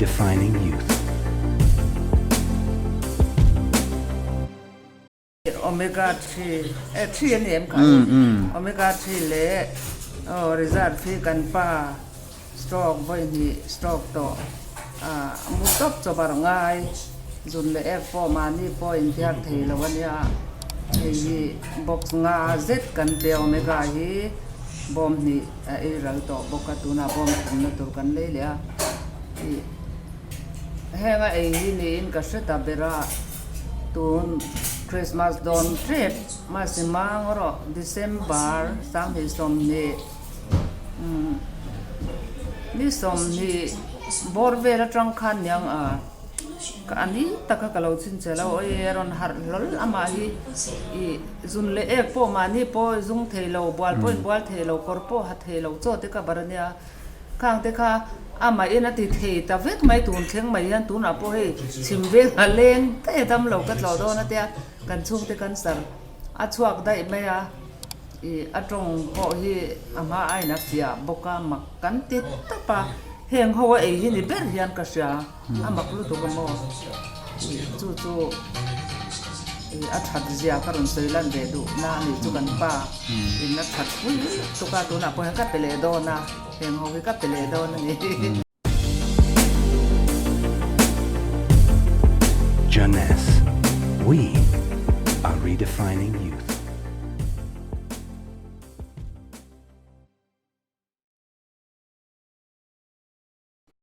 Redefining youth. Omega thi eh thi a ni em kha hi omega thi leh aw result hi kan pa stroke vawi hnih stroke tawh a mu tawp chawbar ngai zun leh ek pawh mahni pawh inthiar thei lo a nia hei hi box nga zet kan pe a omega hi bawm hnih a ei ral tawh bawk a tunah bawm thumna tur kan lei leh a ih heng a ei hi niin ka hre ta ber a. Tun Christmas dawn tep mahse mang erawh December 2020 ni 20 bawr vel atang khan niang a ka a ni taka ka lo chhin che lo awi a rawn harh hlawl amah hi ih zun leh ek pawh mahni pawh zung thei lo bual pawh inbual thei lo kawr pawh ha thei lo chaw te ka bar ania. Khang te kha amahin a ti thei ta vek mai tun thleng mai hian tunah pawh hei chhim veng a leng daih a dam lo ka tlawh dawn a tia kan chhungte cancer a chhuak daih mai a ih a tawng pawh hi a hma aiin a fiah bawk a mak kan ti tawp a heng ho a ei hi ni ber hian ka hria a mak lutuk a maw ih chu chu ih a that zia ka rawn sawi lan ve duh na a nih chu kan pa in a that pui lutuk a tunah pawh hian ka pe leh dawn a. Heng ho hi ka pe leh dawn a ni. Jeunesse, we are redefining youth.